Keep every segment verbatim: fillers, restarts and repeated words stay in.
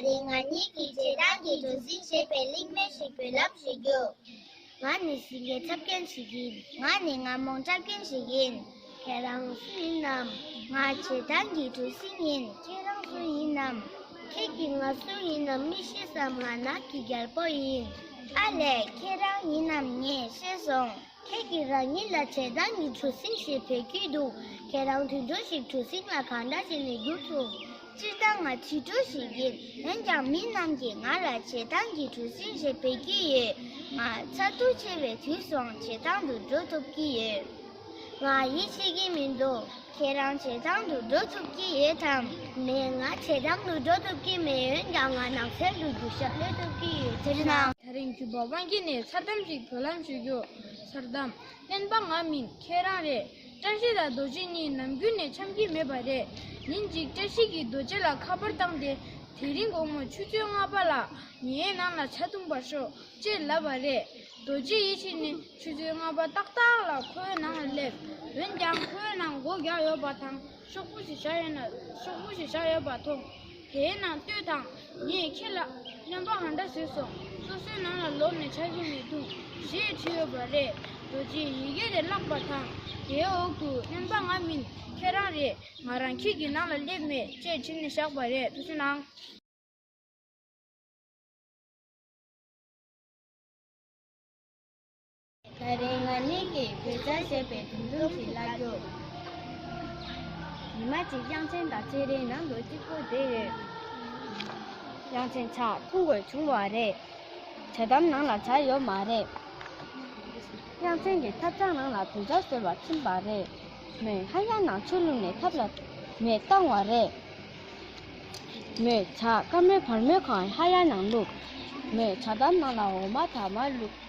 དེ་ང་གཉིས་ཀྱིས་བྱེ་ཐང་གི་གྲུ་གཟིངས་ཞེས་པའི་གླེང་མོལ་ཞིག་འབུལ་ལམ་ཞུ་རྒྱུ། ང་ནི་ཟིང་གའི་ཚབ་མཁན་ཞིག་ཡིན། ང་ནི་རྔ་མོང་འཁྲབ་མཁན་ཞིག་ཡིན། ཁྱེད་རང་སུ་ཡིན་ནམ། ང་བྱེ་ཐང་གི་གྲུ་གཟིངས་ཡིན། ཁྱེད་རང་སུ་ཡིན་ནམ། ཁྱེད་ཀྱིས་ང་སུ་ཡིན་ནམ་མི་ཤེས་སམ། ང་ནགས་ཀྱི་རྒྱལ་པོ་ཡིན། ཨ་ལས། ཁྱེད་རང་ཡིན་ནམ་ངས་ཤེས་སོང་། ཁྱེད་ཀྱིས་རང་ཉིད་ལ་བྱེ་ཐང་གི་གྲུ་གཟིངས་ཞེས་འབོད་ཀྱི་འདུག་ཁྱེད་རང་དུད་འགྲོ་ཞིག་གྲུ་གཟིངས་ལ་གང་འདྲ་བྱས་ནས་བསྒྱུར་ཐུབ། སྤྱིར་བཏང་ང་བྱིས་འགྲོ་ཞིག་ཡིན། འོན་ཀྱང་མི་རྣམས་ཀྱིས་ང་ལ་བྱེ་ཐང་གི་གྲུ་གཟིངས་ཞེས་འབོད་ཀྱི་ཡོད། ང་ཚ་གདུང་ཆེ་བའི་དུས་སུའང་བྱེ་ཐང་དུ་འགྲོ་ཐུབ་ཀྱི་ཡོད། ང་ཡིད་ཆེས་ཀྱི་མི་འདུག་ཁྱེད་རང་བྱེ་ཐང་དུ་འགྲོ་ཐུབ་ཀྱི་ཡོད་དམ། མེད། ང་བྱེ་ཐང་དུ་འགྲོ་ཐུབ་ཀྱི་མེད། འོན་ཀྱང་ང་ནགས་ཚལ་དུ་རྒྱུག་ཤར་སླེབས་ཐུབ་ཀྱི་ཡོད། ཐུགས་རྗེ་གནང་། ད་རིང་རྒྱུ་འབོགས་དབང་སྐྱིད་ནས་མཚར་གཏམ་ཞིག་བོད་ལམ་ཞུ་རྒྱུ། མཚར་གཏམ། གླེན་པ་ང་མིན་ཁྱེད་རང་རེད། བཀྲ་ཤིས་དང་རྡོ་རྗེ་གཉིས་ནམ་རྒྱུན་ནས་འཆམ་གྱི་མེད་པ་རེད། ཉིན་གཅིག་བཀྲ་ཤིས་ཀྱིས་རྡོ་རྗེ་ལ་ཁ་པར་བཏང་སྟེ། དེ་རིང་དགོང་མོ་ཆུ་ཚོད་ལྔ་པ་ལ་ངའི་ནང་ལ་ཇ་འཐུང་བར་ཤོག་ཅེས་ལབ་པ་རེད། རྡོ་རྗེ་ཡིད་ཆེས་ནས་ཆུ་ཚོད་ལྔ་པ་ཏག་ཏག་ལ་ཁོའི་ནང་ལ་སླེབས། འོན་ཀྱང་ཁོའི་ནང་སྒོ་རྒྱག་ཡོད་པ་དང་ཤོག་བུ་ཞིག་བཞག་ཡོད་ན། ཤོག་བུ་ཞིག་བཞག་ཡོད་པ་མཐོང་། དེའི་ནང་ལྟོས་དང་། ངས་ཁྱེད་ལ་གླེན་པ་ག་འདྲ་བཟོས་སོང་། སོ་སོའི་ནང་ལ་ལོག་ནས་ཇ་ཞིག་མི་འཐུང་ཞེས་བྲིས་ཡོད་པ་རེད། རྡོ་རྗེས་ཡི་གེ་དེ་བཀླགས་པ་དང་། དེའི་འོག་ཏུ་གླེན་པ་ང་མིན་ཁྱེད་རང་རེད། ང་རང་ཁྱེད་ཀྱི་ནང་ལ་སླེབས་མེད་ཅེས་བྲིས་ནས་བཞག་པ་རེད། ཐུགས་རྗེ་གནང་། ད་རེས་ང་གཉིས་ཀྱིས་བོད་ཇ་ཞེས་པའི་སྒྲུང་ཐུང་ཞིག་བཀླག་རྒྱུ། ཉི་མ་གཅིག་དབྱངས་ཅན་དང་ཚེ་རིང་ནང་དུ་གཅིག་པུ་བསྡད་ཡོད། དབྱངས་ཅན་ཇ་འཐུང་དགོས་བྱུང་བ་རེད། ཇ་དམ་ནང་ལ་ཇ་ཡོད་མ་རེད། དབྱངས་ཅན་གྱིས་ཐབ་ཚང་ནང་ལ་བོད་ཇ་བཟོ་བར་ཕྱིན་པ་རེད། མོས་ཧ་ཡ་ནང་ཆུ་བླུགས་ནས་ཐབ་ལ་མེ་བཏང་བ་རེད། མོས་ཇ་དཀར་མོའི་བར་མོའི་སྒང་ཧ་ཡ་ནང་བླུགས། མོས་ཇ་དམ་ནང་ལ་འོ་མ་དར་མ་བླུགས།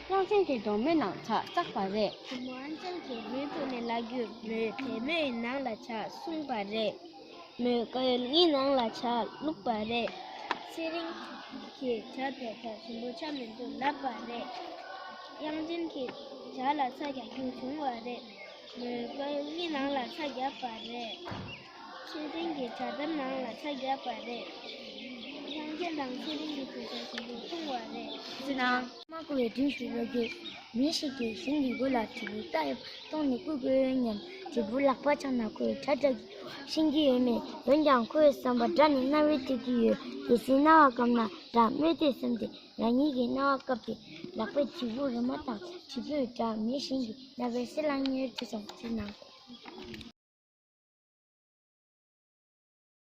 དབྱངས་ཅན་གྱིས་གདོང་མའི་ནང་ཇ་བཙགས་པ་རེད། བུ་མོ་ཨན་ཅན་གྱིས་མོའི་ཐོག་ནས་ལབ་རྒྱུར། མོས་དལ་མོའི་ནང་ལ་ཇ་བཟུང་བ་རེད། མོས་དཀར་ཡོལ་གཉིས་ནང་ལ་ཇ་བླུགས་པ་རེད། ཚེ་རིང་གིས་ཇ་དེ་དག་ཞིམ་པོ་ཆགས་མི་འདུག་ལབ་པ་རེད། དབྱངས་ཅན་གྱིས་ཇ་ལ་ཚྭ་རྒྱག་རྒྱུ་བྱུང་བ་རེད། མོས་དཀར་ཡོལ་གཉིས་ནང་ལ་ཚྭ་བརྒྱབ་པ་རེད། ཚེ་རིང་གིས་ཇ་དམ་ནང་ལ་ཚྭ་བརྒྱབ་པ་རེད། དབྱངས་ཅན་དང་ཚེ་རིང་གིས་བོད་ཇ་ཞིམ་པོ་འཐུང་བ་རེད། ཟེར་ན། མ་གོ་བའི་སྒྲུང་ཞིག་ལབ་རྒྱུ། མི་ཞིག་གིས་ཞིང་གི་མགོ་ལ་དྲིལ་བུ་བཏགས་ཡོད་པ་མཐོང་ནས་སྐུ་མགྲོན་སྙམ། དྲིལ་བུ་ལག་པ་འཆང་ན་ཁོས་དགྲ་བསྒྲག་གི་ཤེས་ཀྱི་ཡོད་མེད། འོན་ཀྱང་ཁོའི་བསམ་པར་དགྲ་ནི་རྣ་བས་ཐོས་ཀྱི་ཡོད། གལ་སྲིད་རྣ་བ་བཀབ་ན་དགྲ་སྨྲས་ཏེ་བསམ་སྟེ། རང་ཉིད་ཀྱི་རྣ་བ་བཀབ་སྟེ་ལག་པས་དྲིལ་བུ་རེ་མ་བཏང་། དྲིལ་བུས་དགྲ་མི་གཞན་གྱི་རྣ་བའི་གསེར་ལ་ཉེར་ཐུག་སོང་ཟེར་ན།